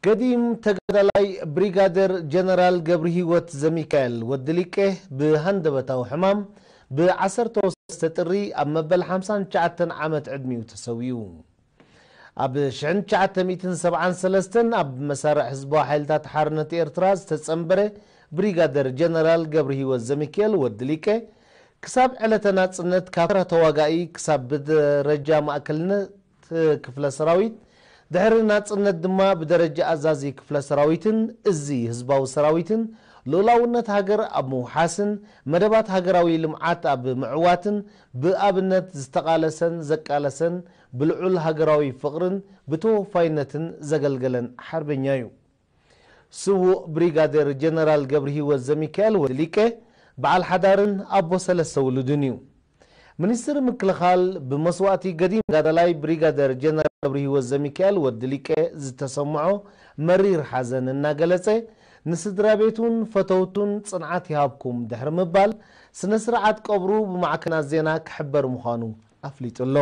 ገዲም ተጋዳላይ ብሪጋደር ጀነራል ገብርሂወት ዘሚካኤል ወዲ ሊቄ ብሃንደበታዊ ሕማም ብ ዓሰርተ ሰለስተ ጥሪ ኣብ መበል ሓምሳን ትሽዓተን ዓመት ዕድሚኡ ተሰዊኡ። ኣብ ሽሕን ትሽዓተ ሚእትን ሰብዓን ሰለስተን ኣብ መሳርዕ ህዝባዊ ሓይልታት ሓርነት ኤርትራ ዝተጸንበረ ብሪጋደር ጀነራል ገብርሂወት ዘሚካኤል ወዲ ሊቄ ክሳብ ዕለተ ናጽነት ካብ ተራ ተዋጋኢ ክሳብ ብደረጃ ማእከልነት ክፍለ ሰራዊት፣ ድሕሪ ናጽነት ድማ ብደረጃ ኣዛዚ ክፍለ ሰራዊትን እዚ ህዝባዊ ሰራዊትን ልኡላውነት ሃገር ኣብ ምውሓስን መደባት ሃገራዊ ልምዓት ኣብ ምዕዋትን ብኣብነት ዝተቓለሰን ዘቃለሰን ብልዑል ሃገራዊ ፍቕርን ብተወፋይነትን ዘገልገለን ሓርበኛ እዩ። ስዉእ ብሪጋዴር ጀነራል ገብርሂወት ዘሚካኤል ወዲ ሊቄ በዓል ሓዳርን ኣቦ ሰለስተ ውሉድን እዩ። ሚኒስትሪ ምክልኻል ብመስዋእቲ ገዲም ተጋዳላይ ብሪጋዴር ጀነራል ገብርሂወት ዘሚካኤል ወዲ ሊቄ ዝተሰምዖ መሪር ሓዘን እናገለጸ፣ ንስድራ ቤቱን ፈተውቱን ጽንዓት ይሃብኩም ድሕሪ ምባል፣ ስነ ስርዓት ቀብሩ ብማዕከናት ዜና ክሕበር ምዃኑ ኣፍሊጡ ኣሎ።